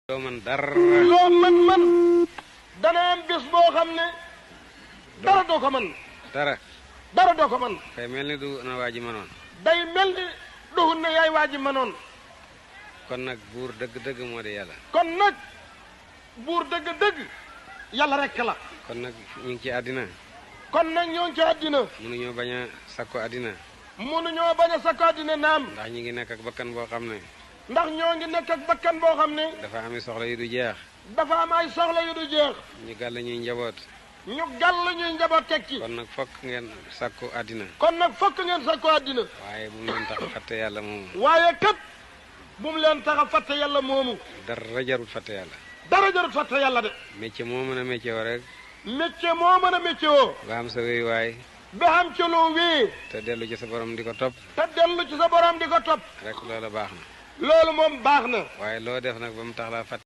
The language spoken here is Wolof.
doo man dara. loo man dana am bés boo xam ne dara doo ko man dara doo ko man kay mel ni du na waa ji mënoon. day mel ni duhun ne yaay waa ji mënoon. kon nag buur dëgg-dëgg moo di yàlla. kon nag buur dëgg-dëgg yàlla rekk la. kon nag ñu ngi ci àddina. kon nag ñoo ngi ci àddina. mënuñoo bañ a sakko àddina. mënuñoo bañ a sakko àddina naam. ndax ñu ngi nekk ak bakkan boo xam ne. ndax ñoo ngi nekk ak bakkan boo xam ne. dafa ami soxla yu du jeex. dafa am ay soxla yu du jeex. ñu gàll ñuy njaboot. ñu gàll ñuy njaboot teg ci. kon nag fokk ngeen sakku àddina. kon nag fokk ngeen sakko àddina. waaye bu mu leen tax a fàtte yàlla moomu. waaye kat bu mu leen tax a fàtte yàlla moomu. dara jarut fàtte yàlla. dara jarut fàtte yàlla de. métier moo mën a métier woo rek. métier moo mën a métier woo. ba am sa wéy waay. ba am ci lu wii. te dellu ci sa borom di ko topp. te dellu ci sa borom di ko topp. rek loola baax na. loolu moom baax na. waaye loo def nag ba mu tax laa fàtte